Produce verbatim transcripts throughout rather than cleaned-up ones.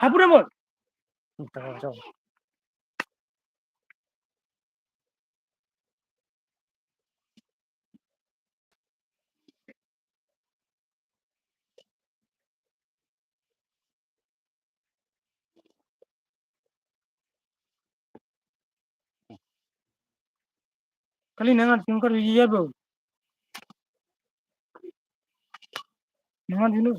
Apura mo. Kali nangan singkar iya bo. Nangan dulu.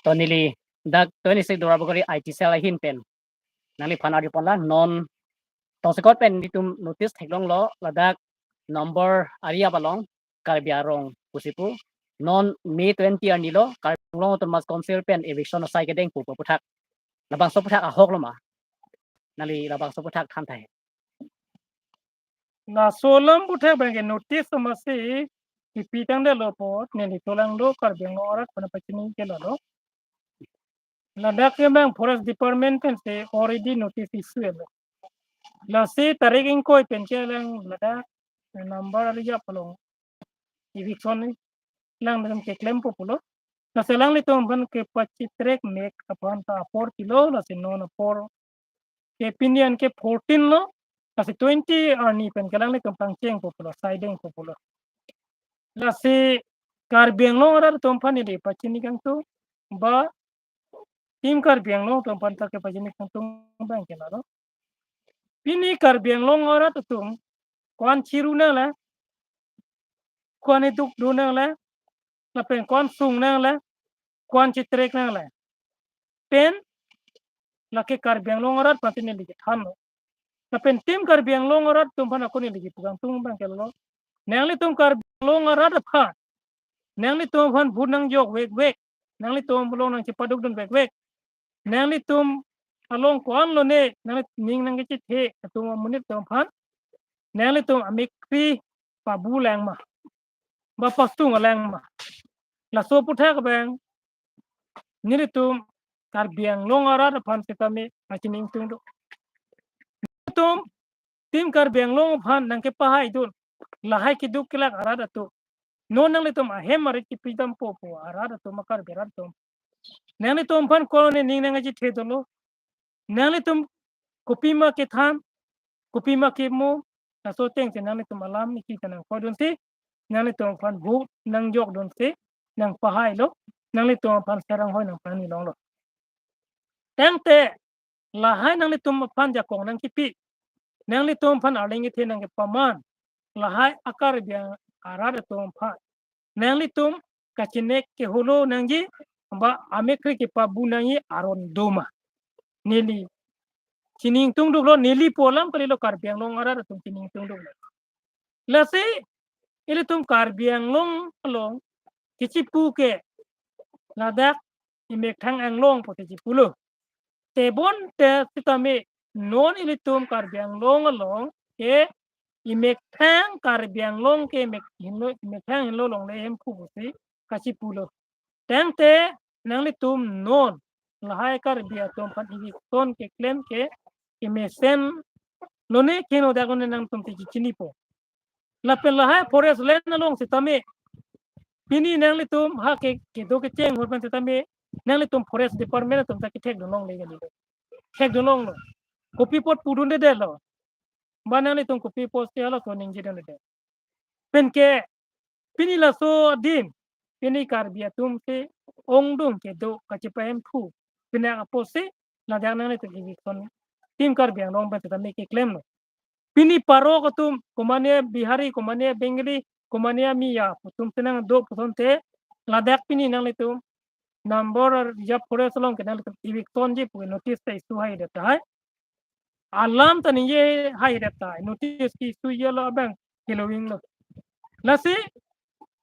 To neli dak twenty-six Duarbagori I T cell ahin pen nangliphan arjupon la non tongsekot pen nelitum notice theklonglo ladak number ari apalong Karbi Anglong pusi pu non May twenty arni lo Karbi Anglong Autonomous Council pen eviction asai kedeng pu pu aputhak labangso aputhak ahok lo ma? Nangli labangso aputhak than tahai. Laso alam aputhak abang ke notice amatsi kipi tangdetlo apot neli tolanglo Karbi Anglong arat pen pachini ke lalo. Ladak ke abang Forest Department pensi already notice issue lo. Lasi tarik ingkoi pen ke lang ladak number ari apalong eviction ni lang dalam keklem po pulo. Lasi alanglitum aphan kepachitrek mek aphan ta apor kilo, lasi non apor ke pini an ke fourteen lo, lasi twenty arni pen ke alanglitum pangcheng po pulo, saideng po pulo. Lasi Karbi Anglong arat atum aphan neli pachini kangtung, ba Team Karbi Anglong atum aphan ta kepachini kangtung abang ke lalo. Pini Karbi Anglong arat atum ko-an chiru nanglang, ko-an eduk do nanglang, lapen ko-an sung nanglang, ko-an chitrek nanglang. Pen lake Karbi Anglong arat aphan si neli kethanlo. Lapen Team Karbi Anglong arat atum aphan ako neli kipu kangtung abang ke lalo. Nanglitum Karbi Anglong arat aphan, nanglitum aphan vote nangjok vekvek, nanglitum along nangchepadukdun vekvek. Nanglitum along ko-an lone nangli ning nangkechethe atum amonit atum aphan nanglitum amekkri pabu lang ma, ba pasung lang ma? Laso aputhak abang nelitum Karbi Anglong arat aphan sitame pachini ingtung do. Nelitum Team Karbi Anglong aphan nangkepahaidun, lahai keduk kelak arat atum, non nanglitum ahem arit kipidam po pu arat atum, a-Karbi arat atum, nanglitum aphan ko-an ning nangkechethe dolo? Nanglitum kopima kethan, kopima kemo, laso ateng si nanglitum alam isi ta nangkordunsi, nanglitum aphan vote nangjokdunsi nangpahailo, nanglitum aphan serang hoi nangpani longlo. Tangte lahai nanglitum aphan jakong nangkipi, nanglitum aphan arleng kethe nangkepaman, lahai a-Karbi arat atum aphan nanglitum kachinek keholo nangji, ba amekkri kepabu nangji aron do ma? Neli chini ingtung duklo, neli pu alam kalilo, Karbi Anglong arat atum chini ingtung duklo. Lasi ilitum Karbi Anglong along kechipu ke ladak Imekthang Anglong pu kechipulo. Tebonte sitame non ilitum Karbi Anglong along ke Imekthang Karbi Anglong ke Imek-, Hingno, Imekthang Hingno longle Hemphu pusi kachipulo. Tangte nanglitum non lahai Karbi atum aphan eviction keklem ke kemesen lone, keno dak lone nangtum ti chinipo. Lapen lahai forest land along sitame pini nanglitum ha ke, kedo kecheng ahut pen sitame nanglitum Forest Department atum ta kethekdun longle kalilo. Thekdun longlo. Kopi apot pudundedetlo? Ba nanglitum kopi apotsi halaso ningjedundedet? Pen ke pini laso adim, pini Karbi atum si ongdung kedo kachepa-Hemphu, pini apotsi ladak nanglitum eviction Team Karbi Anglong pen sitame keklemlo. Pini parok atum, komane Bihari, komane Bengali, komane Miya atum si nangdo pusonte, ladak pini nanglitum Nambor Reserve Forest along ke nanglitum eviction ji pu notice ta issue haidet tahai. Alam ta ningje haidet tahai. Notice ke-issue jilo abang ke-issue lo. Lasi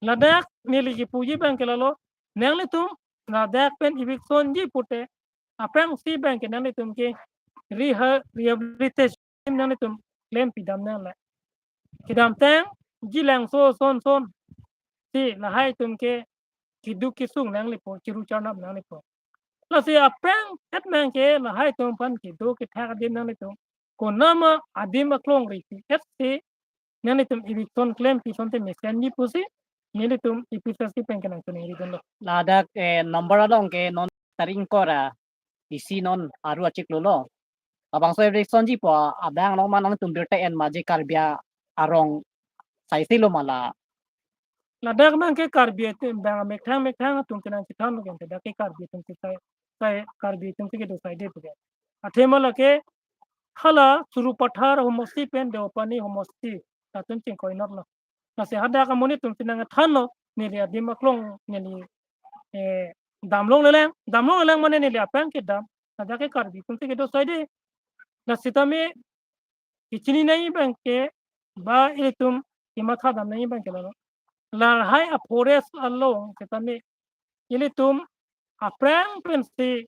ladak neli kipuji abang ke lalo, nanglitum ladak pen eviction ji pute, aphrangsi abang ke nanglitum ke reha-, rehabilitation nanglitum klem pidam nanglang. Kedamtang ji langso son sonsi lahai atum ke keduk kesung nanglipo, chiru charnap nanglipo. Lasi aphrang et abang ke lahai atum aphan kedo kethak adim nanglitum, konama adim aklong risi etsi nanglitum eviction klem pi asonte mesenji pusi nelitum A P H L C pen ke nangchoningridunlo. Ladak, eh, number along ke non tarik ingkoi ra isi non Aru achiklo lo. Labangso eviction jipo abang along ma nangtum birta en ma je Karbi arong saisi lo ma la? Ladak abang ke Karbi atum abang methang methang atum kenang chethan lo kan, dak ke Karbi atum ke sai, sai Karbi atum ke do saide pu kan. Athema lake hala Sarupathar homosti pen Deopani homosti latum chingkoi nor lo. Lasi hadak amonit atum chenang than lo, neli adim aklong neli, eh, damlong leleng, damlong leleng mane neli apang kedam, hadak ke Karbi atum ke do saide. Lasi tame kechini nangji abang ke, ba ilitum kematha dam nangji abang ke lalo. Lahai a forest along setame ilitum aphrang pensi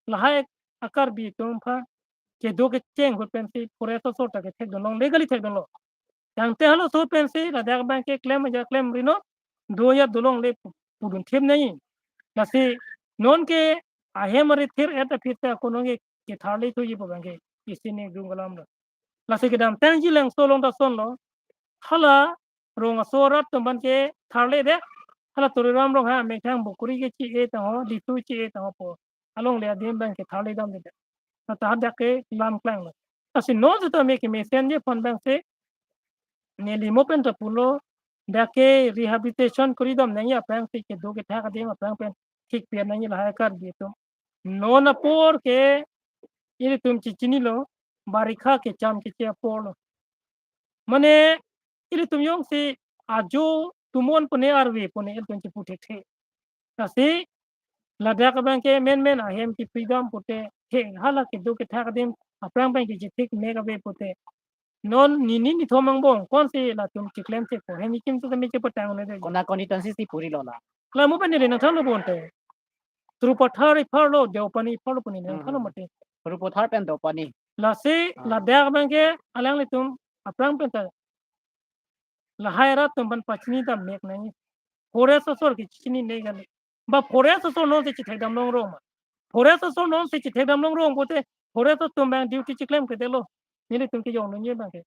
lahai a Karbi atum aphan kedo kecheng ahut pensi forest asor ta kethekdun longle, legally thekdun lo. Tangte halaso pensi ladak abang ke klem aja klem ri non, do ya do longle pu-, pudun thip nangji. Lasi non ke ahem ari thir-et aphi ta kono ke ketharli thuji pu abang ke isi ningdung alam lo. Lasi kedamtang Jilangso along ta ason lo. Hala rong aso arat atum abang ke tharledet. Hala Tuliram Ronghang amethang Bokori ke chi-e tangho, Ditu chi-e tangho pu alongle adim abang ke tharli damdedet. Lata hadak ke lam klang lo. Lasi non setame kemesenji aphan abang si neli mo pen ta pulo, dak ke rehabilitation kori dam nangji aphrang si kedo kethak adim aphrang pen thik pian nangji lahai Karbi atum. Non apor ke ilitum chechini lo, barikha kecham keche apor lo. Mane ilitum jongsi ajo tumon pune arve pune ilitum chepu thekthe. Lasi ladak abang ke menmen ahem kepi dam pute, he hala kedo kethak adim aphrang pen kechethik mek ave pute. Non nini nithom angbong konsi latum cheklem thekpo, hem ikim setame chepatang le de. Kona koni tan si si puri lo la. La mo pen neli nangthan lo bonte. Sarupathar iphar lo, Deopani iphar lo pu neli nangthan lo Hmm. mati. Sarupathar pen Deopani. Lasi Ah. ladak abang ke alanglitum aphrang pen ta lahai arat atum aphan pachini dam mek nangji. Forest asor ke chini ne kali. Ba forest asor non si chethek dam long rong ma. Forest asor non si chethek dam long rong pute forest atum abang duty cheklem kede lo. Nelitum kejong nunye abang ke.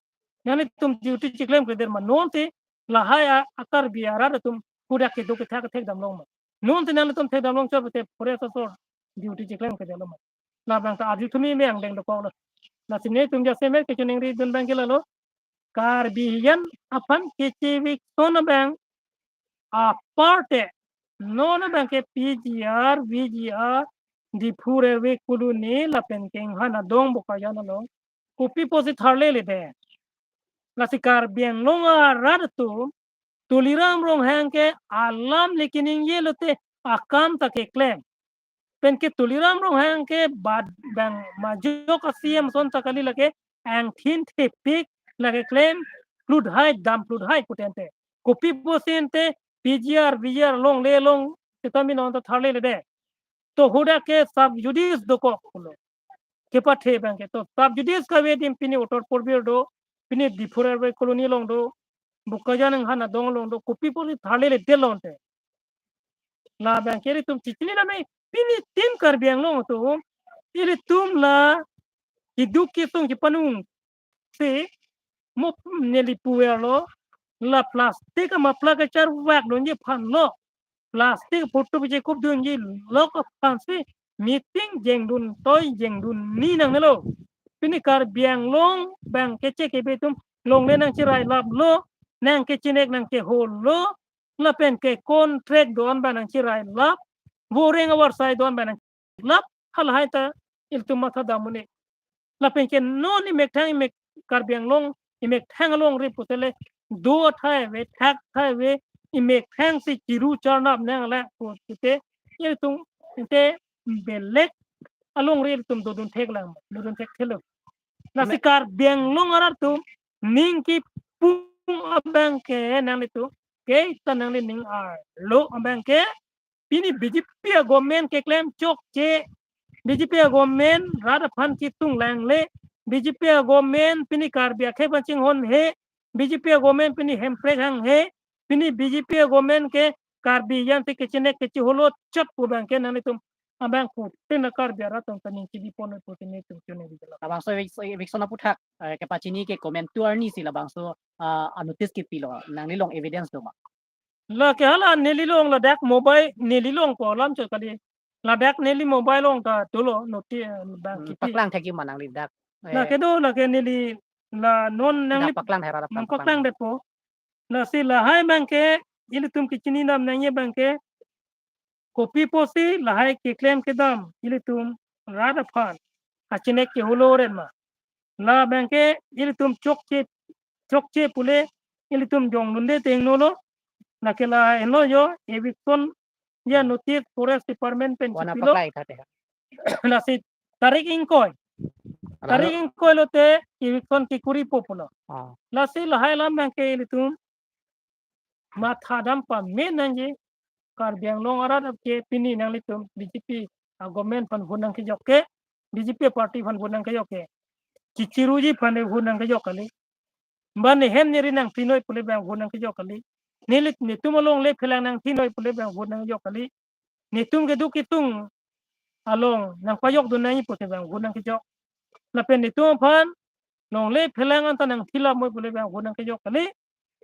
Nanglitum duty cheklem kede ma non si lahai a, a Karbi arat atum hadak kedo kethak thek dam long ma. Non si nanglitum thek dam long chot pute forest asor duty cheklem kede lo ma. Labang ta arju thumi me angdeng dokok lo. Lasi netum jasemet kechoningri dun abang ke lalo. Karbi hijan aphan keche eviction abang aparte non abang ke P G R, V G R, Diphu Railway Colony lapen ke Inghan Adong Bokajan along kopi pusi tharlele de. Lasi Karbi Anglong arat atum Tuliram Ronghang ke alam le keningje lote akam ta keklem. Pen ke Tuliram Ronghang ke bad bang majok a-C M ason ta kali, lake angthin thepik lake klem, plut hai dam plut hai putente. Kopi pusi ante P G R, V G R longle long, seta mi non ta tharlele de. To hadak ke sub judice dokok pulo. Kepathe abang ke. To sub judice kave adim pini Uttar Purbi do, pini Diphu Railway Colony along do, Bokajan Inghan Adong along do, kopi pusi tharlele de lonte. Labang ke ilitum chechini name pini tim Karbi Anglong atum, ilitum la keduk kesung chepanung si mo neli puver lo, la plastic amapla kacharvak dunji aphan lo, plastic photo piche kup dunji lok aphan si meeting jengdun toi jengdun ni nangnelo. Pini Karbi Anglong abang keche kebe atum longle nangcherai lap lo, nangkechinek nangkehol lo, lapen ke contract do-an abang nangcherai lap, boreng avar sai do-an abang nang lap, halahai ta ilitum matha dam un-e. Lapen ke non imethang imek Karbi Anglong imethang alongri putele do athai ave, thak athai ave, imethang si chiru charnap nang la pute ilitum ante belek alongri ilitum dodun thek lang, dodun thekthelo. Lasi Me- Karbi Anglong arat atum ning kipung abang ke nanglitum, ke ta nangli ning arlo abang ke pini B J P a-government keklem chokche, B J P a-government rat aphan ketung langle, B J P a-government pini Karbi akhei aphan chinghon he, B J P a-government pini hemprek hang he, pini B J P a-government ke Karbi jan te kechinek kechiholo chot pu abang ke nanglitum abang pu tina Karbi arat atum ta ning chibi pon pu tini tum chune di jala. Labangso evik-, eviction aputhak, eh, kepachini ke komantu arni si labangso, ah, a-notice kepilo, nanglilong evidence do ma? Lake hala nelilong ladak mobile nelilong ko alam chot kali. Ladak neli mobile along ta dolo notice, eh, bang Hmm, kipi. Paklang thekji ma nangli dak. La Eh, kedo, la ke neli la non nangli dak paklang hera dak nang paklang. Paklang detpo. Lasi lahai abangke ilitum kechini dam nangji abangke kopi pusi lahai keklem kedam ilitum rat aphan kachinek ke holo ren ma. La abangke ilitum chokche, chokche pule ilitum jong nunde tengno lo. La ke la eno jo eviction ya notice Forest Department pen wana chipilo. Paklai thate. Lasi tarik ingkoi. Tarik ingkoi lote eviction kekuri po pulo. Ah. Lasi lahai alam abangke ilitum matha dam pame nangji. Karbi Anglong arat apke pini nanglitum B J P a government aphan vote nangkejok ke, B J P party aphan vote nangkejok ke, chichiruji aphan vote nangkejok kali. Ba nehem neri nangthinoi pule abang vote nangkejok kali. Neli netum alongle phelang nangthinoi pule abang vote nangkejok kali. Netum keduk kitung along nangpajok dun nangji pute abang vote nangkejok. Lapen netum aphan longle phelang anta nangthilap moi pule abang vote nangkejok kali.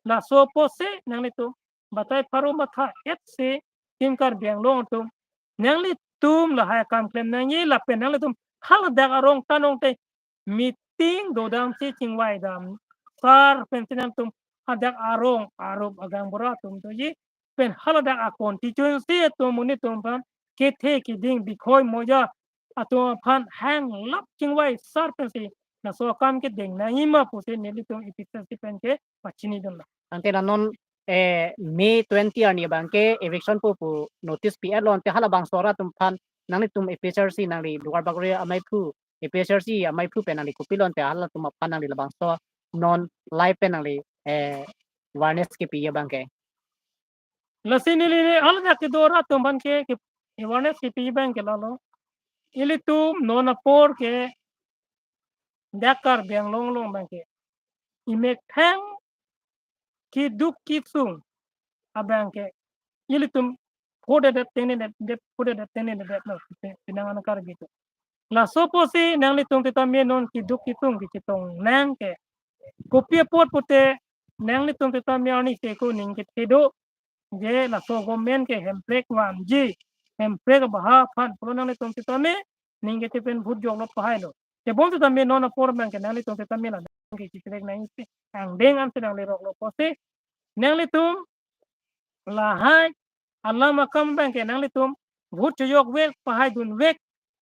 Laso pusi nanglitum batai pharo matha-et si Team Karbi Anglong atum, nanglitum lahai akam klem nangji lapen nanglitum haladak arong tanong te meeting dodam si chingvai dam. Sar pensi nangtum hadak arong arup agang bora atum doji pen haladak a constituency atum monit atum aphan kethe kiding bikhoi moja atum aphan hanglap chingvai sar pensi laso akam kedeng nangji ma pusi nelitum A P H L C pen ke pachini dunlo. Ante la non, eh, May twenty arni abangke eviction pu pu notice pi-et lo, ante halabangso arat atum aphan nanglitum A P H L C nangli Duarbagori amaiphu, A P H L C amaiphu pen nangli kopi lo, ante halatum aphan nangli labangso non live pen nangli, eh, awareness kepi abangke. Lasi neli haladak kedo arat atum aphan ke, ke awareness kepi abangke lalo. Ilitum non apor ke dak Karbi Anglong along abangke imethang keduk kitung abangke ilitum phodedet tengnedet, phodedet tengnedet lo, pe-, penang an Karbi atum. Laso pusi nanglitum sitame non keduk kitung kechetong nang ke. Kopi apot pute nanglitum sitame arni seko ning kethe do, je laso government ke hemprek vanji, hemprek abaha aphan pulo nanglitum sitame ning kethe pen vote joklo pahai lo. Tebon sitame non apor abangke nanglitum sitame la nang ke chikrek nangji angdeng ansi nanglerok lo pusi nanglitum lahai alam akam abangke nanglitum vote chojok vek, pahai dun vek,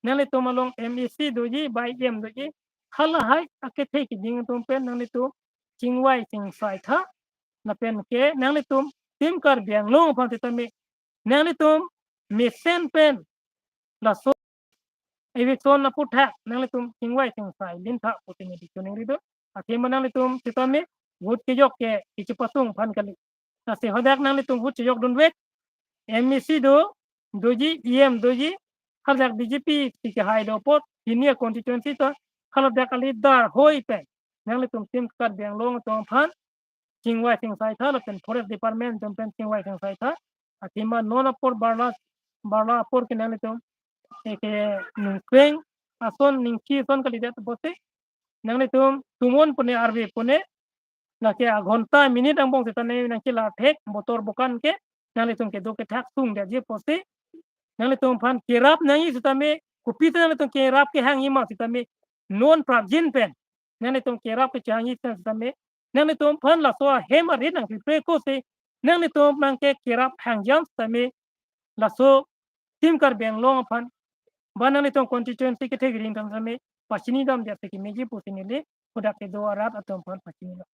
nanglitum along M A C doji, ba E M doji, halahai akethe kiding atum pen nanglitum chingvai chingsai tha, lapen ke nanglitum Team Karbi Anglong aphan sitame nanglitum mesen pen laso eviction aphuthak nanglitum chingvai chingsai lin tha pusi neli choningri do. Athema nanglitum sitame vote kejok ke kechepasung aphan kali. Lasi hadak nanglitum vote chojok dun vek, M A C do, doji, E M doji, hadak B J P si kehai do apot, hini a constituency ta, haladak kali dar hoi pen nanglitum Team Karbi Anglong atum aphan chingvai chingsai tha, lapen Forest Department atum pen chingvai chingsai tha. Athema non apor barla, barla apor ke nanglitum eke ningkreng ason ningki ason kalidet pusi nanglitum tumon pune arve pune, lake aghonta minute angbong sitame nangchelar thek, botor bokan ke nanglitum kedo kethak sungdetji pusi nanglitum aphan kerap nangji sitame, kopi te nanglitum kerap kehangji ma sitame, non prapjin pen nanglitum kerap kechehangji sitame, nanglitum aphan laso ahem arit nangpipe kosi nanglitum abangke kerap hangjam sitame, laso Team Karbi Anglong aphan ba nanglitum constituency kethe kiding atum sitame pachini damdet si kemeji pusi neli hadak kedo arat atum aphan pachini lo.